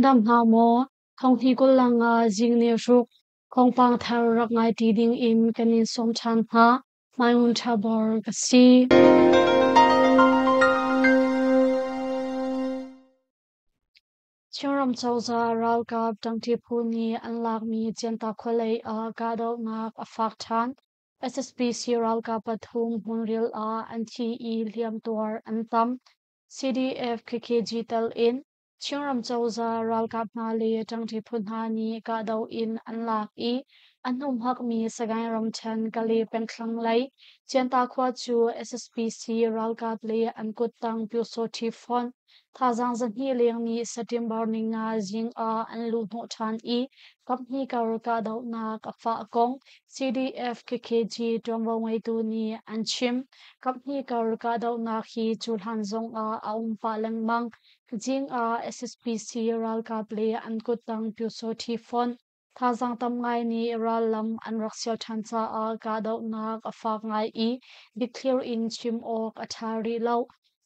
Nan dam hna maw? Thonghni kul nga zing ne hruk thawngpang thar rak ngai ṭi ding in kan in sawm ṭhan hna. Hmaiun ṭha bor ka si. Chinram cozah ralkap ṭangṭi phu nih an lakmi Cianta khualei ah kahdohnak a fak ṭhan. SSPC ralkap pathum hmunril ah an thi i hliamtuar an tam. CDF KKG tal in Chinram cozah ralkap hna le ṭangṭi phu hna nih kahdoh in an lak i a hnumhakmi Sagaing ramṭhen Kale pengthlang lei Cianta khua cu SSPC ralkap le an kuttang Pyusawṭhi fonh thazaang 200 leng nih September 5 zing ah an luhhnawh ṭhan i kaphnih kar kahdohnak a fah kong CDF KKG ṭuanvo ngeitu nih an chim. Kaphnih kar kahdohnak hi cuhlan zongah a um pah lengmang. Zing ah SSPC ralkap le an kuttang Pyusawṭhi fonh thazaang tam ngai nih rallam an rak sial ṭhan caah kahdohnak a fak ngai i dikthlir in chim awk a ṭha rih lo.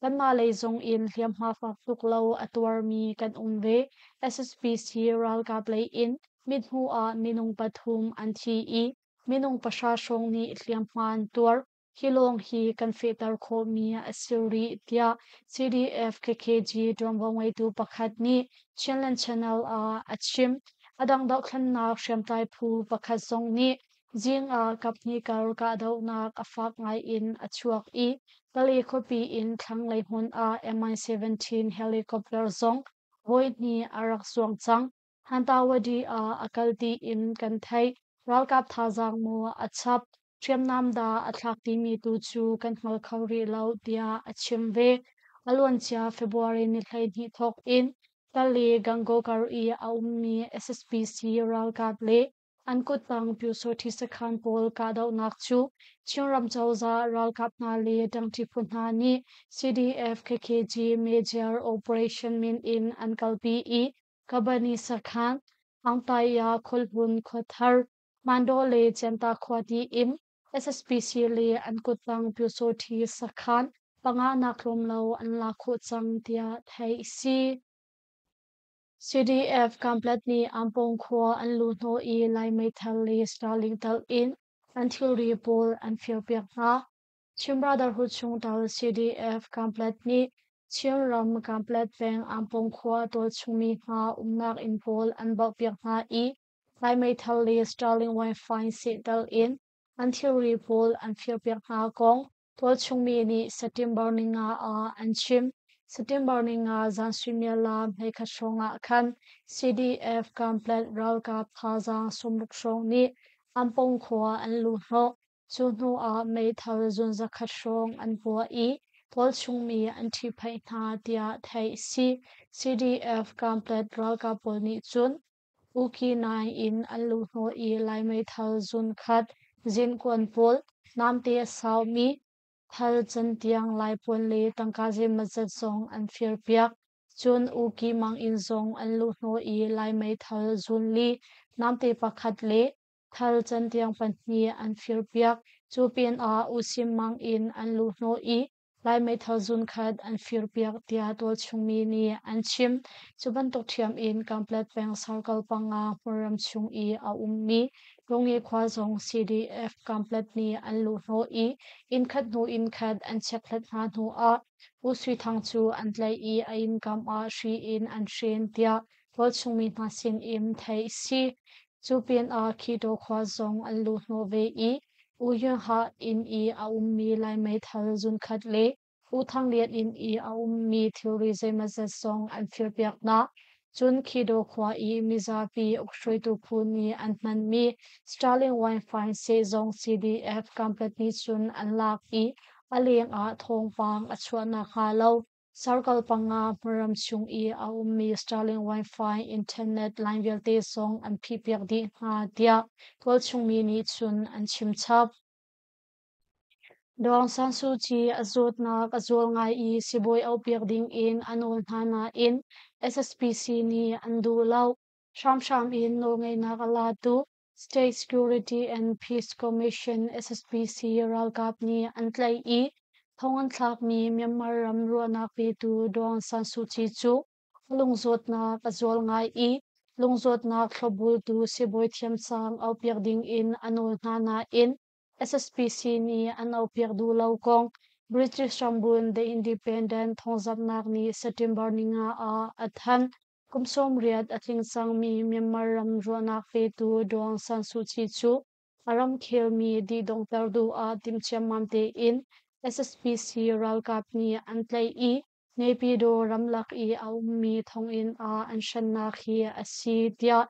Kanmah lei zong in hliamhma fak tuk lo a tuarmi kan um ve. SSPC ralkap lei in mithmuh ah minung pathum an thi i minung 0 hrawng nih hliamhma an tuar. Hi lawng hi kan fehter khawhmi a si rih, tiah CDF KKG ṭuanvo ngeitu pakhat nih Chinland Channel ah a chim. A dang dohthlennak hriamtlai phu pakhat zong nih zing ah kaphnih kar kahdohnak a fak ngai in a chuak i Kale khuapi in thlanglei hmun ah Mi-17 helicopter zong voihnih a rak zuang cang. Hantawady ah a kal tiin kan theih. Ralkap thazaang maw a chap, hriamnam dah a thlak timi tu cu kan hngal kho rih lo, tiah a chim ve. A luancia February ni 12 thawk in Kale Gangaw kar i a ummi SSPC ralkap le an kuttang Pyusawṭhi sakhan pawl kahdohnak cu Chinram cozah ralkap hna le ṭangṭi phu hna nih CDF KKG Major Operation min in an kalpi i Kabani sakhan, Aungtaya khualhmun khuathar, Mandaw le Cianta khua tiin SSPC le an kuttang Pyusawṭhi sakhan panga nak tlawm lo an lak khawh cang tiah theih a si. CDF Kanpetlet nih Ampawng khua an luhhnawh i Lai meithal le Starlink tal in an thilri pawl an firpiak hna. Chin Brotherhood chungtel CDF Kanpetlet nih Chinram Kanpetlet peng Ampawng khua tualchungmi hna umnak inn pawl an bauhpiak hna i Lai meithal le Starlink Wi-Fi seh tal in an thilri pawl an firpiak hna kong Tualchungmi nih September 5 ah an chim. September 5 zan suimilam 11 hrawng ah khan CDF Kanpetlet ralkap thazaang 60 hrawng nih Ampong khua an luhhnawh. Cu hnu ah meithal zun 100 hrawng an puah i tualchungmi an ṭhihphaih hna tiah theih a si. CDF Kanpetlet ralkap pawl nih cun Uki nai in an luhhnawh i Lai meithal zun khat, zinkuan pawl, namte a saumi, thal cantiang laipuan le tangka zeimawzat zong an firpiak. Cun Uki manginn zong an luhhnawh i Lai meithal zun li, namte pakhat le thal cantiang pahnih an firpiak. Cu pinah Usim manginn an luhhnawh i Lai meithal zun khat an firpiak tiah tualchungmi nih an chim. Cu bantuk ṭhiam in Kanpetlet peng Circle 5 hmunram chung i a ummi Tongi khua zong CDF Kanpetlet nih an luhhnawh i innkhat hnu innkhat an chekhlat hna hnu ah U Sui Thang cu an tlaih i a innkam ah hri in an hren tiah tualchungmi hna sin in theih a si. Cu pinah Khito khua zong an luhhnawh ve i U Yun Ha inn i a ummi Lai meithal zunkhat le U Thang Lian inn i a ummi thilri zeimawzat zong an firpiak hna. Cun Khido khua i mizapi ukhruaitu phu nih an hmanmi Sterling Wi-Fi seh zong CDF Kanpetlet nih cun an lak i a leng ah thawngpang a chuah nakhnga lo Circle 5 hmunram chung i a ummi Starlink Wi-Fi internet line vialte zong an phihpiak dih hna tiah tualchungmi nih cun an chim chap. Daw Aung San Suu Kyi a zawtnak a zual ngai i sibawi auhpiak ding in a nawl hna nain SSPC nih an duh lo. Hramhram in nawlngeihnak a latu State Security and Peace Commission SSPC ralkap nih an tlaih i thong an thlakmi Myanmar ram ruahnak petu Daw Aung San Suu Kyi cu A lungzawtnak a zual ngai i lungzawtnak thlopbultu sibawi thiamsang auhpiak dingin a nawl hna nain SSPC nih an auhpiak duh lo kong British rambuin The Independent thawngzamhnak nih September ninga ah a thanh. Kum 80 a tling cangmi Myanmar ram ruahnak petu Daw Aung San Suu Kyi cu a ramkhelmi dihdonghter duh ah timhciammam tein SSPC ralkap nih an tlaih i Naypyidaw ramlak i a ummi thonginn ah an hrennak hi a si, tiah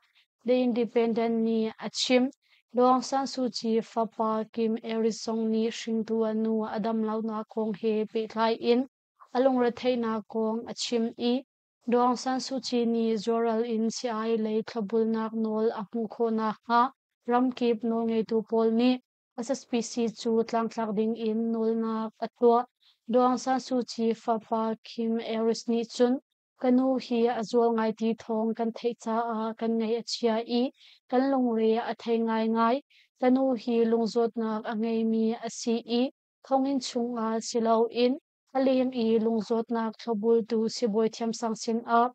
The Independent nih a chim. Daw Aung San Suu Kyi fapa Kim Aris zong nih hringtu a nu a dam lonak kong he pehtlai in a lungretheihnak kong a chim i Daw Aung San Suu Kyi nih zuaral in sii-ai lei thlopbulnak nawl a hmuh khawh nakhnga ramkip nawlngeitu pawl nih SSPC cu tlangtlak ding in nawlnak a tuah. Daw Aung San Suu Kyi fapa Kim Aris nih cun ka nu hi a zual ngai ti thawng kan theih caah kan ngaih a chia i kan lungre a thei ngaingai. Ka nu hi lungzawtnak a ngeimi a si i thonginn chungah si loin a leng i lungzawtnak thlopbultu sibawi thiamsang sinah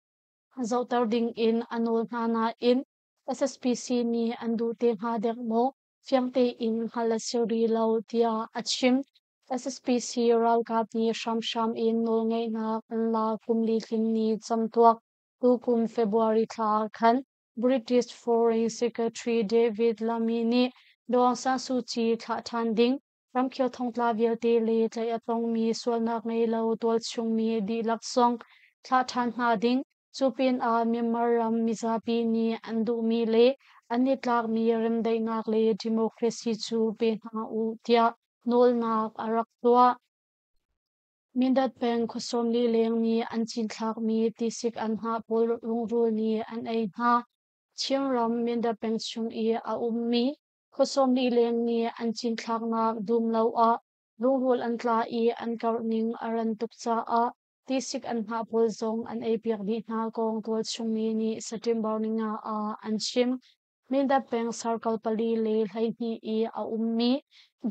zohter dingin a nawl hna nain SSPC nih an duh te hnga dek maw fiang tein hngalh a si rih lo tiah a chim. SSPC ralkap nih hramhram in nawlngeihnak an lak kum li tling ni camtuak tukum February thla ah khan British Foreign Secretary David Lammy nih Daw Aung San Suu Kyi thlah ṭhan ding, ramkhel thongtla vialte le tlaih a tongmi sualnak ngei lo tualchungmi dihlak zong thlah ṭhan hna ding, cu pinah Myanmar ram mizapi nih an duhmi le an i tlakmi remdaihnak le democracy cu pe hna u tiah nawlnak a rak tuah. Mindat peng khua 40 leng nih an cinthlakmi tisik anhnah pawl rungrul nih an ei hna. Chinram Mindat peng chung i a ummi khua 40 leng nih an cinthlaknak dum lo ah rungrul an tla i an karh ning a ran tuk caah tisik anhnah pawl zong an eipiak dih hna kong tualchungmi nih September ninga ah an chim. Mindat peng circle 4 le 12 i a ummi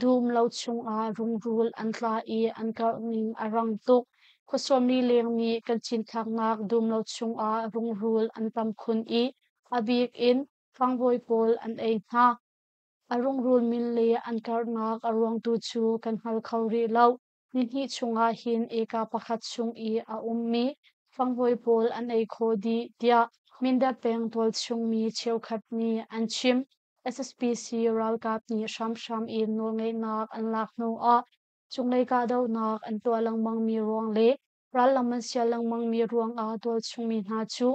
dum lo chungah rungrul an tla i an karh ning a rang tuk. Khua 40 leng nih kan cinthlaknak dum lo chungah rungrul an tam khun i a bik in fangvawi pawl an ei hna. A rungrul min le an karhnak a ruang tu cu kan hngal kho rih lo. Nihnih chungah hin eka pakhat chung i a ummi fangvawi pawl an ei khawh dih, tiah Mindat peng tualchungmi cheukhat nih an chim. SSPC ralkap nih hramhram in nawlngeihnak an lak hnuah cunglei kahdohnak an tuah lengmangmi ruang le rallam an sial lengmangmi ruangah tualchungmi hna cu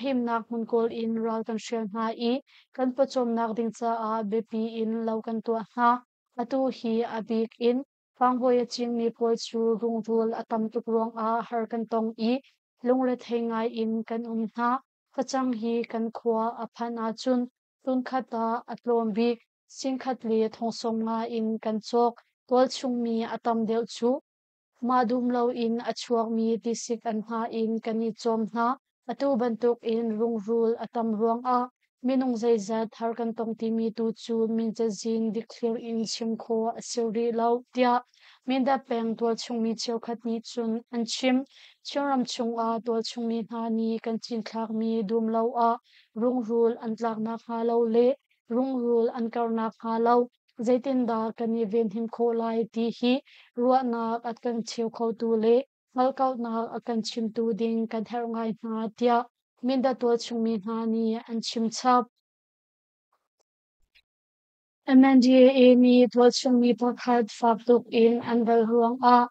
himnak hmun kawl in ral kan hrial hna i kan pawcawmnak ding caah biapi in lo kan tuah hna. Atu hi a bik in fangvawi a cingmi pawl cu rungrul a tam tuk ruangah har kan tong i lungrethei ngai in kan um hna. Facang hi kan khua a phanh ahcun tunkhat ah a tlawm bik 10,000 le 75,000 in kan cawk. Tualchungmi a tam deuh cu mah dum loin a chuakmi tisik anhnah in kan i cawm hna. Atu bantukin rungrul a tam ruangah minung zeizat har kan tong timi tu cu min cazin dikthlir in chim khawh a si rih lo, tiah Mindat peng tualchungmi cheukhat nih cun an chim. Chinram chungah tualchungmi hna nih kan cinthlakmi dum lo ah rungrul an tlak nakhnga lo le rungrul an karh nakhnga lo zeitindah kan i venhim khawh lai ti hi ruahnak a kan cheu khotu le hngalhkauhnak a kan chimtu ding kan herh ngai hna, tiah Mindat tualchungmi hna nih an chim chap. MNDAA nih tualchungmi pakhat fak tuk in an velh ruangah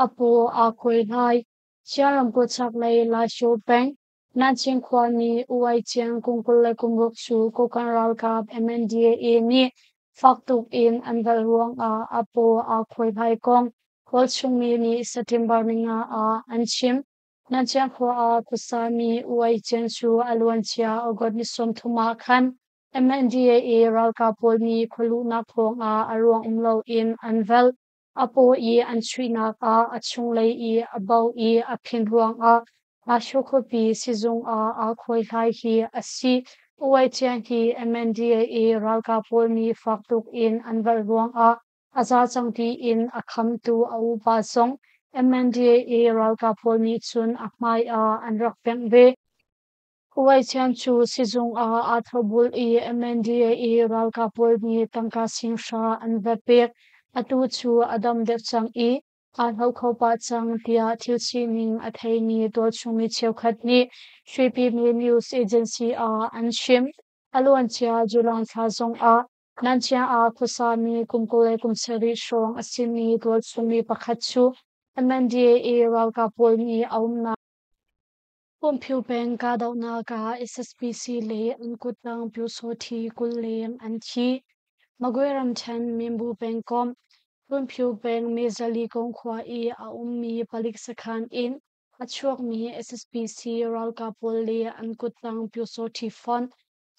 a paw aa kuai hlai. Chin ramkulh chaklei Lashio peng Nanqing khuami U Ai Ciang kum 26 cu Kokang ralkap MNDAA nih fak tuk in an velh ruangah a paw aa khuaihlai kong tualchungmi nih September ninga ah an chim. Nanqiang khua ah khuasami U Ai Ciang cu a luancia August ni 30 ah khan MNDAA ralkap pawl nih khualuhnak thawngah a ruang um loin an velh. A paw i an chuihnak ah a chunglei i a bo i a phin ruangah Lashio khuapi sizung ah aa khuaihlai hi a si. U Ai Ciang hi MNDAA ralkap pawl nih fak tuk in an velh ruangah a za cang tiin a khamtu a upa zong MNDAA ralkap pawl nih cun a hmai ah an rak bengh ve. Uaichian cu sizung ah aa thlopbul i MNDAA ralkap pawl nih tangka singhra an va pek. Atu cu a dam deuh cang i aa hlo kho pah cang tiah thil sining a theimi tualchung mi cheukhat nih Shwepyme News Agency ah an chim. A luancia July thla zongah Nanchiang ah khuasami kum 27 hrawng a simi tualchung mi pakhat cu MNDAA ralkap pawl nih a umnak Pumphio peng kahdohnak ah SSPC le an kuttang Pyusawhti 20 leng an thi. Magwe ramṭhen Minbu pengkomh Pumphio peng Mezali kong khua i a ummi palik sakhan in a chuakmi SSPC ralkap pawl le an kuttang Pyusawhti fonh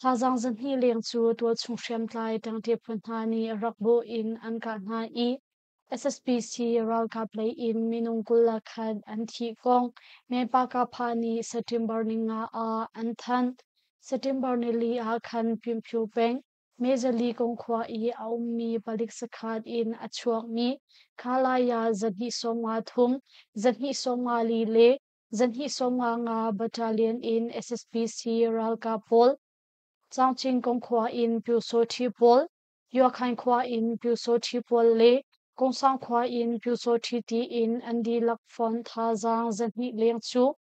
thazaang 200 leng cu tualchung hriamtlai ṭangṭi phu hna nih rak bawh in an kah hna i SSPC ralkap lei in minung 21 an thih kong Mepakapha nih September 5 ah an thanh. September 4 ah khan Pyinphyo peng Mezali kong khua i a ummi palik sakhan in a chuakmi Khalaya 253, 254 le 255 Battalion in SSPC ralkap pawl Cangcin kong khua in Pyusawhti pawl Yuakhain khua in Pyusawhti pawl le Kungsang khua in Pyusawhti tiin an dihlak fonh thazaang 200 leng cu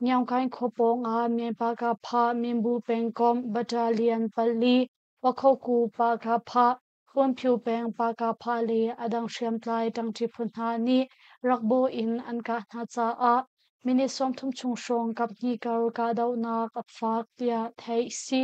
Nyaungkaing khua pawng ah Myanpakapha Minbu pengkomh Battalion 4, Pakhoku Pakapha, Huanphyo peng Pakapha le a dang hriamtlai ṭangṭi phu hna nih rak bawh in an kah hna caah minute 30 chung hrawng kaphnih kar kahdohnak a fak tiah theih si.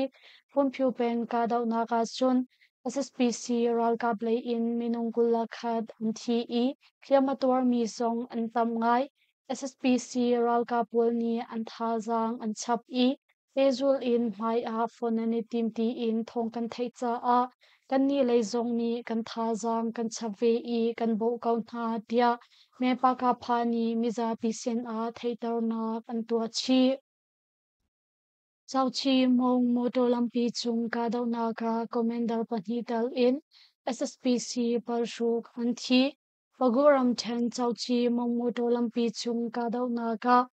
Pumphio peng kahdohnak ahcun SSPC ralkap lei in minung 21 an thi i hliam a tuarmi zong an tam ngai. SSPC ralkap pawl nih an thazaang an chap i pehzulh in hmai ah fon an i tim tiin thawng kan theih caah kannih lei zong nih kan thazaang kan chap ve i kan bawh ko hna tiah Mepakapha nih mizapi sinah theihternak an tuah chih. Cauchi Hmong motor lampi cung kahdohnak ah commander pahnih tel in SSPC parhruk an thi. Pagu ramṭhen Cauchi Hmong motor lampi cung kahdohnak ah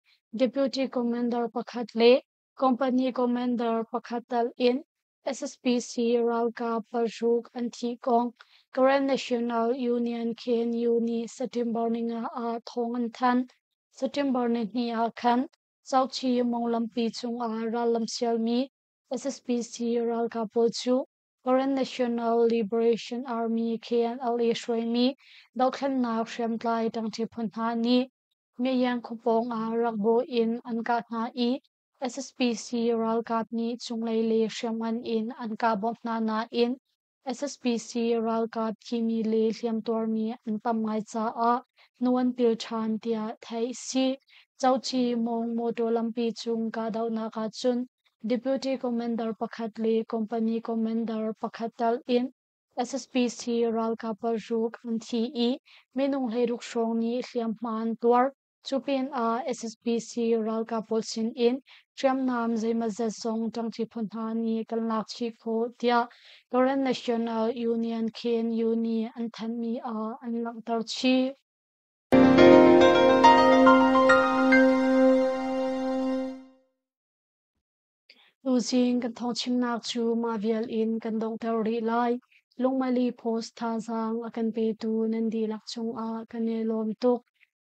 deputy commander pakhat le company commander pakhat tel in SSPC ralkap parhruk an thih kong Karen National Union KNU nih September 5 ah thawng an thanh. September 2 ah khan Cauchi Hmong lampi cungah rallam sialmi SSPC ralkap pawl cu Karen National Liberation Army KNLA hruaimi dohthlennak hriamtlai ṭangṭi phu hna nih Myayang khuapawng ah rak bawh in an kah hna i SSPC ralkap nih cunglei le hriamngan in an kah bawmh hna nain SSPC ralkap thimi le hliamtuarmi an tam ngai caah hnu an pil ṭhan tiah theih a si. Coci Mong motor lampi cung kahdohnak ahcun Deputy Commander pakhat le Company Commander pakhat tal in SSPC ralkap paruk an thi i minung 16 hrawng nih hliamhma an tuar. Cu pinah SSPC ralkap pawl sinin hriamnam zeimawzat zong ṭangṭi phu hna nih kan lak chih khawh tiah Karen National Union KNU nih an thanhmi ah an langhter chih. Tuzing kan thawngchimnak cu mah vial in kan donghter rih lai. Lungmali Post thazaang a kan petu nan dihlak cungah kan i lawm tuk.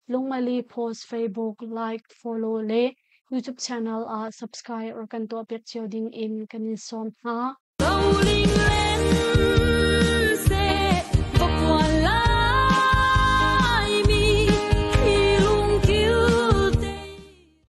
Lungmali Post Facebook like, follow le YouTube channel ah subscribe rak kan tuahpiak cio ding in kan in sawm hna.